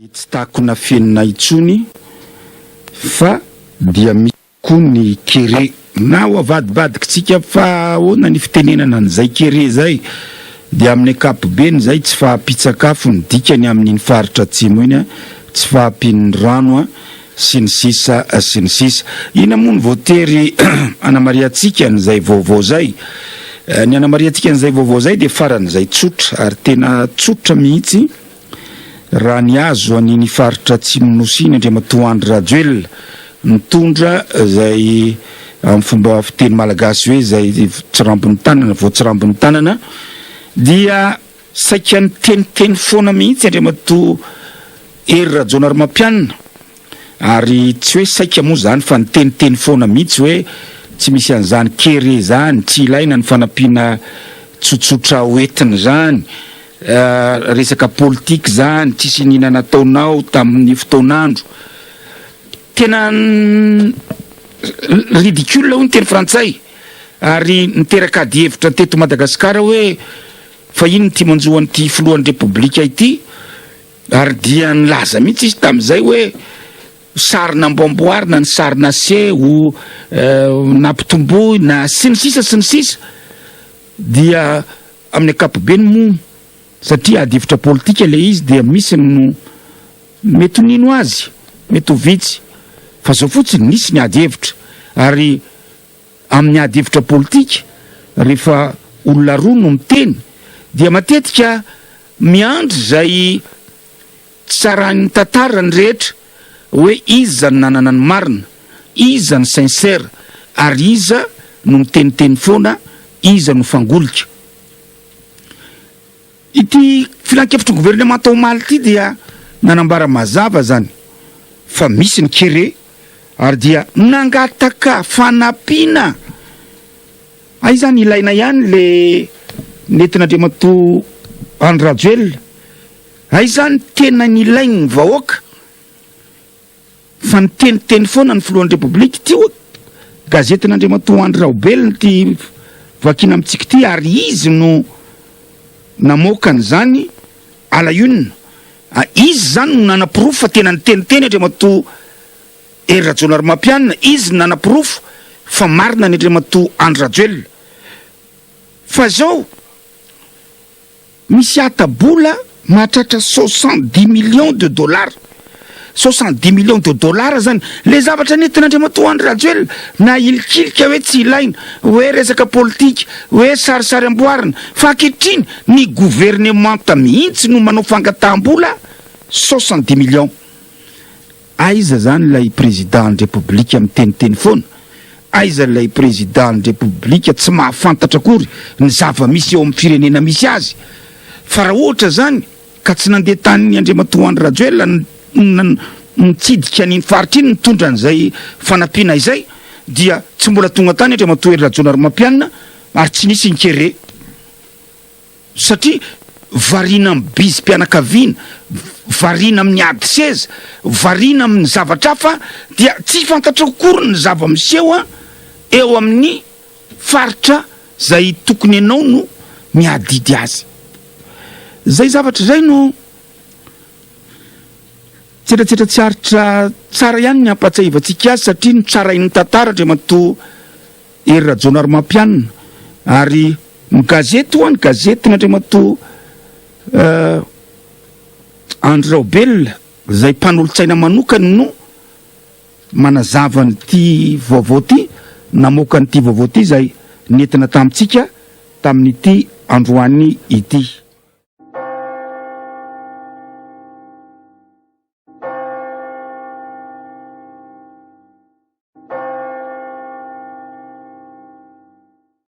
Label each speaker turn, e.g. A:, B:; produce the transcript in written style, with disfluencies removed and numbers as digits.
A: Tsy takona fenina intsony fa dia misy koa ny kere. Na ho avadibadikitsika fa ahoana ny fitenenana an'izay kere izay dia amin'ny ankapobeny izay tsy fahampian-tsakafo ny dikany amin'iny faritra atsimo iny, tsy fahampian'ny rano sy ny sisa sy ny sisa. Inona moa no voatery hanamarihantsika an'izay vaovao izay? Ny hanamarihantsika an'izay vaovao izay dia faran'izay tsotra ary tena tsotra mihitsy raha nihazo an'iny faritra atsimon'ny Nosy iny Andriamatoa Andry Rajoelina nitondra izay amin'ny fomba fiteny malagasy hoe izay tsirambin'ny tanana, voatsirambin'ny tanana dia saika niteniteny foana mihitsy Andriamatoa Hery Rajaonarimampianina ary tsy hoe saika moa izany fa niteniteny foana mihitsy hoe tsy misy an'izany kere izany, tsy ilaina ny fanampiana tsotsotra hoentina izany, resaka politika izany, tsisy iniana nataonao tamin'ny fotoan'andro. Tena ridicule hoy ny teny frantsay ary niteraka adihevitra teto Madagasikara hoe fa inona ity manjo an'ity filohan'ny Repoblika ity ary dia nilaza mihitsy izy tamin'izay hoe sary namboamboarina ny sary naseho, nampitomboina sy ny sisa sy ny sisa dia Amin'ny ankapobeny moa, satria ady hevitra politika ilay izy dia misy ny mety ho nino azy, mety ho vitsy, fa zao fotsiny nisy ny ady hevitra, ary amin'ny ady hevitra politika rehefa olona roa no miteny dia matetika miandry izay tsarain'ny tantara ny rehetra hoe iza no nanana ny marina, iza no sincère ary iza no miteniteny foana, iza no fangolika. Ity filankevitry ny governemanta omaly ity dia nanambara mazava izany fa misy ny kere ary dia nangataka fanampiana. Hay izany ilaina ihany le nentin'Andriamatoa Andry Rajoelina. Hay izany tena nilain'ny vahoaka fa niteniteny foana ny filohan'ny Repoblika. Ity ho'a gazetin'Andriamatoa Andry Raobelina ity vakiana amintsika ity ary izy no namoaka an'izany à la une. Izy izany no nanaporofo fa tena niteniteny Andriamatoa Hery Rajaonarimampianina, izy no nanaporofo fa marina ny Andriamatoa Andry Rajoelina. Fa izao. Misy hata-bola mahatratra 70 millions de dollars. 70 millions de dollars zany. Le zavatra nentin'Andriamatoa Andry Rajoelina nahilikilika hoe tsy ilaina, hoe resaka politika, hoe sarisary amboarina. Fa ankehitriny ny governemanta mihitsy no manao fangataham-bola 70 millions. Aiza zany ilay président ny repoblika miteniteny foana? Aiza ilay président ny repoblika tsy mahafantatra akory ny zava-misy eo amin'ny firenena misy azy? Fa raha ohatra zany ka tsy nandeha tany Andriamatoa Andry Rajoelina nitsidika an'iny faritra iny nitondra an'izay fanampiana izay dia tsy mbola tonga tany Andriamatoa Hery Rajaonarimampianina ary tsy nisy ny kere. Satria variana amin'ny bizim-pianakaviana, variana amin'ny ady seza, variana amin'ny zavatra hafa dia tsy fantatrao akory ny zava-miseho eo amin'ny faritra izay tokony ianao no miadidy azy. Izay zavatra izay no tsetratsetra tsy aritra tsara ihany ny hampatsiahivantsika azy satria notsarain'ny tantara Andriamatoa Hery Rajaonarimampianina ary ny gazety ho'a ny gazetin'Andriamatoa Andry Raobelina izay mpanolotsaina manokany no manazava an'ity vaovao ity, namoaka an'ity vaovao ity izay nentina tamintsika tamin'ity androany ity.